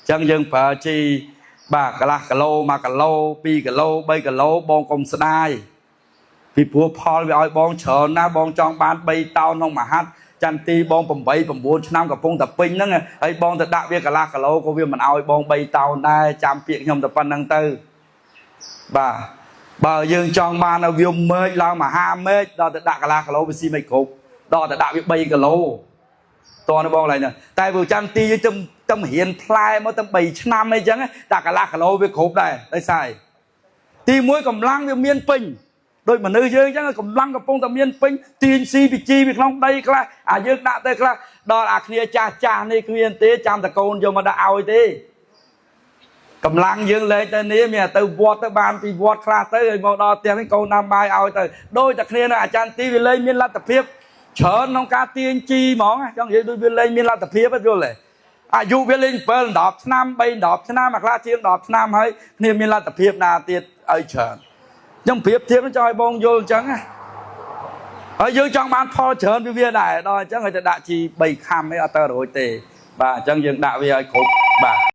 ចឹងយើងប្រើជីបាទកន្លះគីឡូ1គីឡូ2គីឡូ3គីឡូបងកុំស្ដាយពីព្រោះផលវាឲ្យបងច្រើនណាស់បងចង់បាន3តោនក្នុងមួយហាត់ចន្ទទីបង8 9ឆ្នាំកំពុងតែពេញហ្នឹងហើយបងទៅដាក់វាកន្លះគីឡូក៏វាមិនឲ្យបង3តោនដែរចាំពាក្យខ្ញុំតែប៉ុណ្្នឹងទៅបាទបើយើងចង់បានឲ្យវាមើកឡើងមហាមេឃដល់ទៅដាក់កន្លះគីឡូវាស៊ីមិនគ្រប់ដល់ទៅដាក់វា3គីឡូ តោះបងឡើយហ្នឹងតែបើចន្ទទីយើងទៅទៅរៀនផ្លែមកទៅ3ឆ្នាំអីចឹងតែកន្លះគីឡូវាគ្រប់ដែរដោយសារអីទីមួយកម្លាំងវាមានពេញដូចមនុស្សយើងចឹងកម្លាំងកំពុងតែមានពេញទាញស៊ីពីជីពីក្នុងដីខ្លះអាយើងដាក់ទៅខ្លះដល់អាគ្នាចាស់ចាស់នេះគ្មានទេចាំតកូនយកមកដាក់ឲ្យទេកម្លាំងយើងលែងទៅនេះមានតែទៅវត្តទៅបានពីវត្តខ្លះទៅឲ្យមកដល់ផ្ទះវិញកូនដាំបាយឲ្យទៅដូចតែគ្នានៅអាចារ្យទីវាលែងមានលទ្ធភាពច្រើនក្នុងការទាញជីហ្មងចង់និយាយដូចវាលែងមានលទ្ធភាពយល់ទេអាយុវាលេង7 10ឆ្នាំ3 10ឆ្នាំអាខ្លះជាង10ឆ្នាំហើយគ្នាមានលទ្ធភាពណាទៀតឲ្យច្រើនខ្ញុំប្រៀបធៀបចង់ឲ្យបងយល់អញ្ចឹងណាហើយយើងចង់បានផលច្រើនពីវាដែរដល់អញ្ចឹងឲ្យទៅដាក់ជី3ខំអីអត់ទៅរួចទេបាទអញ្ចឹងយើងដាក់វាឲ្យគ្រប់បាទ។